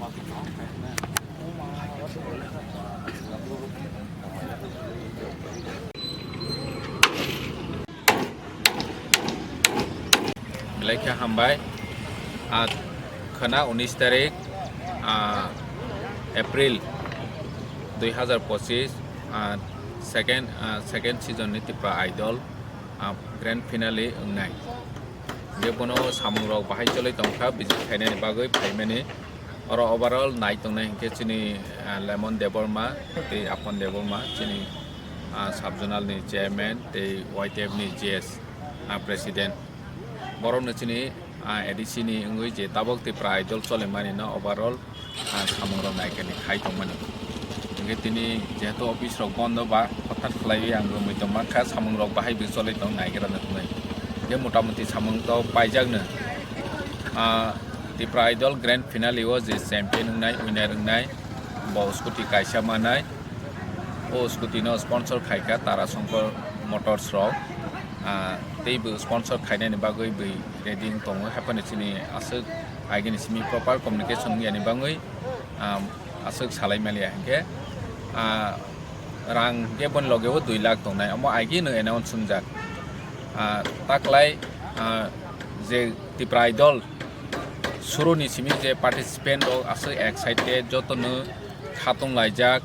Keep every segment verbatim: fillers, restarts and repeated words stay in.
Belai khe hambai. Ah, khwna unis tarik, ah, April dui hazar pochis, ah, second, ah, second season ni Tipra Idol, ah, grand finale wngnai. Je bono samungrok bahai choli tongkha, visit khainani bagwi phaimani. Oro overall nai tongnai hinkhe chini, ah, Lemon Debbarma tei Apon Debbarma, chini, ah, sub-zonal ni chairman tei Y T F ni G S, ah, president. Borokno chini, ah, A D C ni wngwi je tabok Tipra Idol cholimani no overall, ah, samungrok naikani khai tongmani. Hinkhe tini jehetu office rok bondo ba hothat khlaiwi ang romwi tongma kha, samungrok bahai bo choli tong naigra na tongnai. Hinkhe motamuti samung to paijakno. Ah, Tipra Idol grand finale o je champion wngnai, winner wngnai, bo scooty kaisa manai. O scooty no sponsor khaikha Tara Shankar Motors rok. Ah, tei bo sponsor khainani bagwi bo ready wng tongo. Haphano chini aswk agini simi proper communication wngya ni bagwi, ah, aswk salai maliya hinkhe, ah, rang hinkhe boni loge o dui lakh tongnai. Omo agino announce wngjak. Ah, taklai, ah, je Tipra Idol suruni simi je participant rok aswk excited, jotono khatung laijak,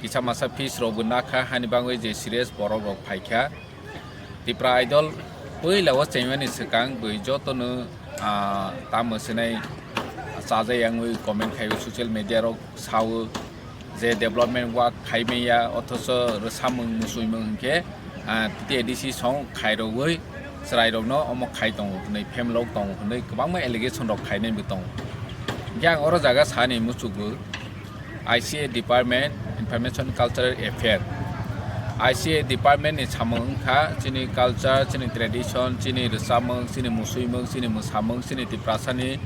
kisa masa fees rok bo nakha, hani bagwi je serious borok rok phaikha. Tipra Idol puila o chaimani swkang bwi jotono, ah, tamo swnai chajai yangwi comment khaio, social media rok sao je development work khai manya, othocho rwsamung musuimung hinkhe, ah, T T A D C song khairogwi chwrairokno omo khai tongo hwnwi, phem lok tongo hwnwi kwbangma allegation rok khainai bo tongo. Hinkhe ang oro jaga sani muchukgo, I C A department, Information Cultural Affair, I C A department ni samung wngkha chini culture, chini tradition, chini rwchapmung, chini musuimung, chini mwsamung, chini Tiprasani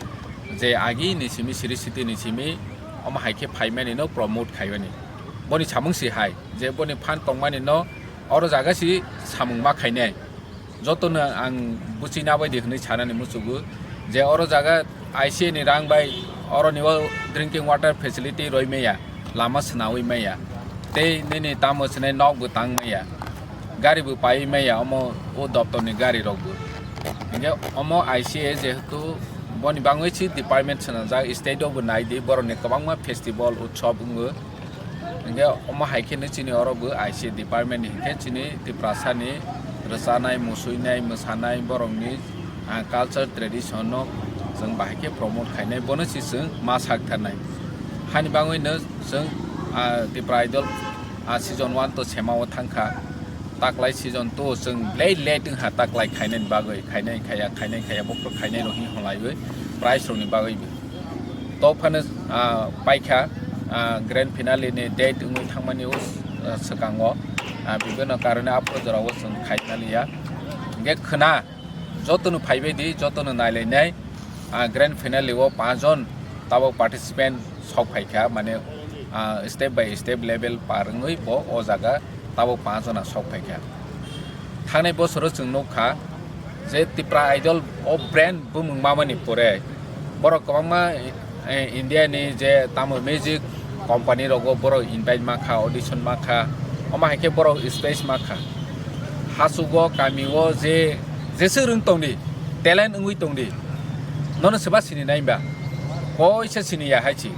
je agi ni simi, siri siti ni simi, omo hai khe phaimani no promote khaimani. Boni samung si hai, je boni phan tongmani no oro jaga si samung ma khainai. Jotono ang buchina bai di hwnwi sanani muchugo je oro jaga I C A ni rang bai oroni o drinking water facility roi maya, lama swnawi maya, tei nini tamo swnai nok bo tang maya, gari bo pai maya, omo o doptor ni gari rok bo. Hinkhe omo I C A jehetu boni bangwi si department swnajak, state o bo nai di, borok ni kwbangma festival utsob wngo. Hinkhe omo hai khe no chini oro bo I C A department ni hinkhe chini Tiprasa ni rwchanai, musuinai, mwsanai borok ni, ah, culture tradition no chwng bahai khe promote khainai, bono si chwng ma sak tharnai. Hani bangwi no chwng, ah, Tipra Idol, ah, season one to sema o thangkha, taklai season two chwng belai late wngkha taklai khainani bagwi, khainai khaiya, khainai khaiya, bokhorok khainai rok hinwi hwnlaiwi prize rok ni bagwi bo. To phano, ah, paikha, ah, grand finale ni date wngwi thangmani o, ah, swkango, ah, bibino karone aphuru jorao chwng khaina liya. Hinkhe khwna jotono phaibai di, jotono nailainai, ah, grand finale o panch jon tabok participant sok phaikha, mane, ah, step by step level par wngwi bo o jaga tabok panch jona sok phaikha. Thangnai bosoro chwng nukha je Tipra Idol o brand bumung mamani pore borok kwbangma, eh, India ni je tamo music company rogo borok invite mankha, audition mankha, omo hai khe borok space mankha. Hasugo kami o je jeswk rwng tongdi, talent wngwi tongdi, nono swba sini nai ba? Koisa sini ya hai si.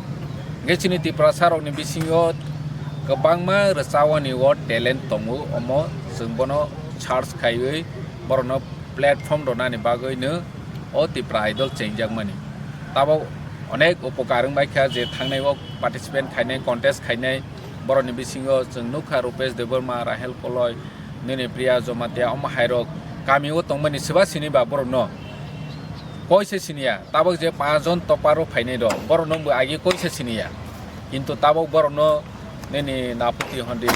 Hingke chini Tiprasa rokni bisingo kwbangma rwchawani o talent tongo, omo chwng bono search khaiwi borokno platform rwnani bagwino o Tipra Idol chengjakmani. Tabok onek upokar wngbaikha je thangnai o participant khainai, contest khainai, borokni bisingo chwng nukha Rupesh Debbarma, Rahel Koloi, nini Priya Jamatia, omo hairok kami o tongmani swba sini ba borokno? Koi se siniya, tabok je panch jon topper o phainai rok, borokno bo agi koi se siniya. Kintu tabok borokno nini naputi hondi